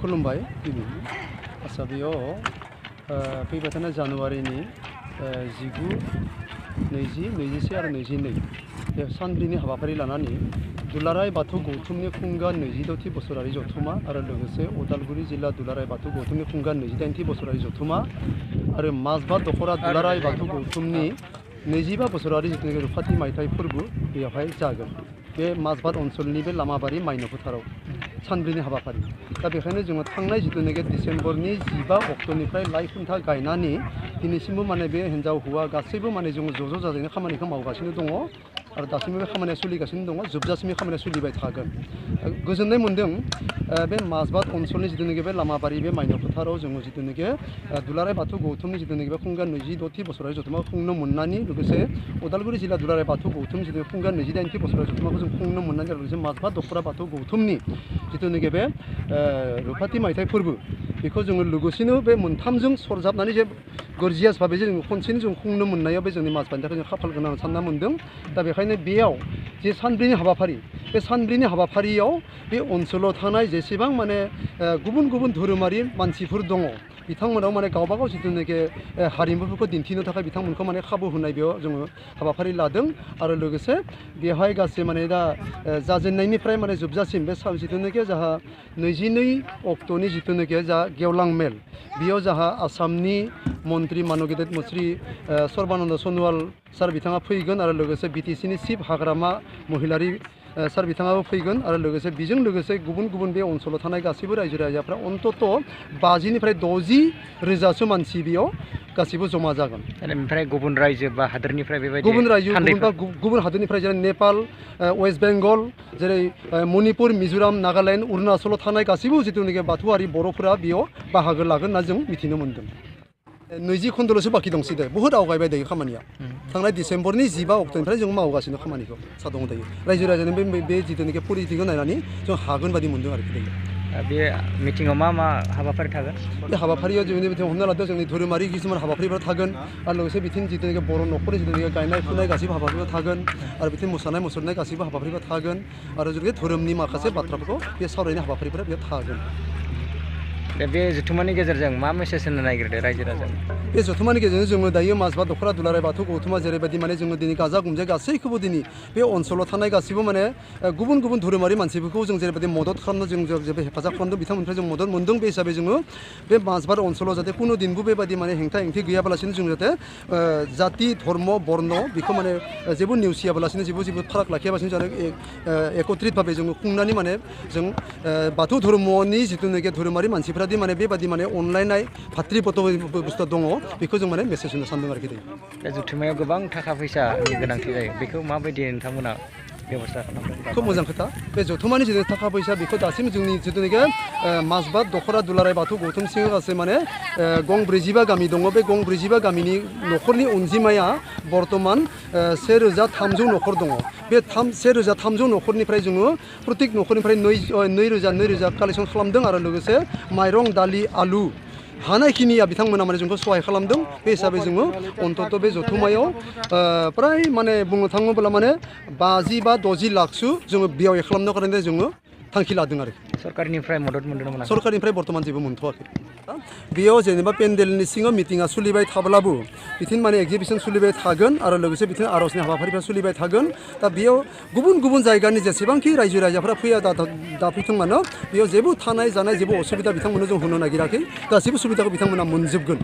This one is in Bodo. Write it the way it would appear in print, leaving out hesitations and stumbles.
खुलुमबाय गिबि आच्चा बेयाव फैबाय थानाय जानुवारिनि 19, 20, 21 आरो 22 बे सानब्रैनि हाबाफारि लानानै दुलाराय बाथौ गौथुमनि खुंगा 26थि बोसोरारि जथुमा आरो लोगोसे उदालगुरि जिल्ला दुलाराय बाथौ गौथुमनि खुंगा 28थि बोसोरारि जथुमा आरो माजबाद दखरा दुलाराय बाथौ गौथुमनि 25 बोसोरारि जिथुनाखि रुफाथि मायथाइ फोरबो बेयावहाय जागोन बे माजबाद ओनसोलनि बे लामाबारि माइनो फोथाराव सानब्रैनि हाबाफारि दा बेखायनो जोङो थांनाय जिथुनाखि डिसेम्बरनि 15 अक्ट'निफ्राय लाइ खुन्था गायनानै दिनैसिमबो माने बे हिन्जाव हौवा गासैबो माने जोङो ज' जाजायनो खामानिखौ मावगासिनो दङ आरो दासिमबो बे खामानिया सोलिगासिनो दङ जोबजासिम बे खामानिया सोलिबाय थागोन गोजोननाय मोन्दों बे माजबाद ओनसोलनि जिथुनाखि बे लामाबारि बे माइनो फोथाराव जोङो जिथुनाखि दुलाराय बाथौ गौथुमनि जिथुनाखि बे खुंगा 26थि बोसोरारि जथुमा खुंनो मोननानै लोगोसे उदालगुरि जिल्ला दुलाराय बाथौ गौथुम जिथु खुंगा 28थि बोसोरारि जथुमाखौ जों खुंनो मोननानै लोगोसे माजबाद दखरा बाथौ गौथुमनि जिथुनाखि बे रुफाथि मायथाइ फोरबो बेखौ जोङो लोगोसेनो बे मोनथामजों सरजाबनानै जे गोरजियास भाबै जों खनसेनो जों खुंनो मोननायाव बे जोंनि माजबादनि थाखाय जों खाफाल गोनां सानना मोन्दों दा बेखायनो बेयाव जे सानब्रैनि हाबाफारि बे सानब्रैनि हाबाफारियाव बे ओनसोलाव थानाय जेसेबां माने गुबुन गुबुन धोरोमारि मानसिफोर दङ बिथांमोनाव माने गावबा गाव जिथुनाखि हारिमुफोरखौ दिन्थिनो थाखाय बिथांमोनखौ माने खाबु होनाय बेयाव जोङो हाबाफारि लादों आरो लोगोसे बेवहाय गासै माने दा जाजेननायनिफ्राय माने जोबजासिम बे जिथुनाखि जाहा 22 अक्ट'नि जिथुनाखि जा गेवलां मेल बेयाव जाहा आसामनि मन्त्रि मानगेदेत मुस्रि सर्बानन्द सन'वाल सार बिथाङा फैगोन आरो लोगोसे बिटिसिनि चिफ हाग्रामा महिलारि सार बिथाङाबो फैगोन आरो लोगोसे बेजों लोगोसे गुबुन गुबुन बे ओनसोलाव थानाय गासैबो रायजो राजाफ्रा अन्तत 50निफ्राय 60 रोजासो मानसि बेयाव गासिबो जमा जागोन ओमफ्राय गुबुन रायजो बा हादोरनिफ्राय बेबायदि गुबुन रायजो गुबुन हादोरनिफ्राय जेरै नेपाल वेस्ट बेंगल जेरै मणिपुर मिज'राम नागालेण्ड अरुणाचलाव थानाय गासैबो जिथुनाखि बाथौआरि बर'फोरा बेयाव बाहागो लागोन होनना जों मिथिनो मोन्दों 20 खोन्दोल'सो बाखि दंसै दे बुहुद आवगायबाय दायो खामानिया थांनाय डिसेम्बरनि 15 अक्ट'निफ्राय जों मावगासिनो खामानिखौ सादं दायो रायजो राजानि बे जिथुनाखि पलिटिखौ नायनानै जों हागोन बादि मोन्दों आरोखि दायो बे मिटिङाव मा हाबाफारि थागोन बे हाबाफारियाव जोंनि हमना लादों जोंनि धोरोमारि किसुमान हाबाफारिफोर थागोन आरो लोगोसे बिथिं जिथुनाखि बर' न'खरनि जिथुनाखि गायनाय फुनाय गासैबो हाबाफारिफोर थागोन आरो बिथिं मोसानाय मुसुरनाय गासैबो हाबाफारिफोर थागोन आरो जुदि धोरोमनि माखासे बाथ्राफोरखौ बे सावरायनाय हाबाफारिफोरा बेयाव थागोन बे जथुमानि गेजेरजों मा मेसेज होनो नागिरदों रायजो राजा बे जथुमानि गेजेरजों जोङो दायो माजबाद दखरा दुलाराय बाथौ गौथुमा जेरैबायदि माने जोङो दिनै गाजा गोमजायै गासैखौबो दिनै बे ओनसोलाव थानाय गासैबो माने गुबुन गुबुन धोरोमारि मानसिफोरखौ जों जेरैबायदि मदद खालामनो जों जेबो हेफाजाब खालामदों बिथांमोननिफ्राय जों मदद मोन्दों बे हिसाबै जोङो बे माजबाद ओनसोलाव जाहाथे कुनु दिनबो बेबायदि माने हेंथा हेंथि गैयाबालासिनो जों जाहाथे जाति धर्म बर्ण बेखौ माने जेबो नेवसियाबालासिनो जेबो फाराग लाखियाबासिनो जों एकत्रित भाबै जोङो खुंनानै माने जों बाथौ धर्मनि जिथुनाखि धोरोमारि मानसिफोरादि माने बेबायदि माने अनलायनाय भातृबत बुस्थु दङ बेखौ जों माने मेसेज होनो सानदों आरोखि बे जथुमायाव गोबां थाखा फैसानि गोनांथि जायो बेखौ माबायदि नोंथांमोना बेबस्था खालामदों खोब मोजां खोथा बे जथुमानि जिथु थाखा फैसा बेखौ दासिम जोंनि जिथुनाखि माजबाद दखरा दुलाराय बाथौ गौथुम सिङाव गासै माने गं 45 गामि दङ बे गं 45 गामिनि न'खरनि अनजिमाया बर्तमान 1300 न'खर दङ बे 1300 न'खरनिफ्राय जोङो प्रत्येक न'खरनिफ्राय 2000 कालेक्सन खालामदों आरो लोगोसे माइरं दालि आलु हानायखिनिया बिथांमोना माने जोंखौ सहाय खालामदों बे हिसाबै जोङो अन्तत बे जथुमायाव प्राय माने बुंनो थाङोब्ला माने 50 बा 60 लाखसो जोङो बेयाव खालामनो थाखाय जोङो थांखि लादों आरो सरकारनिफ्राय मदद मोनदों नामा सरकारनिफ्राय बर्तमान जेबो मोनथ'वाखै बेयाव जेनेबा पेन्डेलनि सिङाव मिटिङा सोलिबाय थाब्लाबो बिथिं माने एगजिबिसन सोलिबाय थागोन आरो लोगोसे बिथिं आर'जनि हाबाफारिफ्रा सोलिबाय थागोन दा बेयाव गुबुन गुबुन जायगानि जेसेबांखि रायजो राजाफ्रा फैया दा फैथों मानो बेयाव जेबो थानाय जानाय जेबो असुबिदा बिथांमोननो जों होनो नागिराखै गासैबो सुबिदाखौ बिथांमोना मोनजोबगोन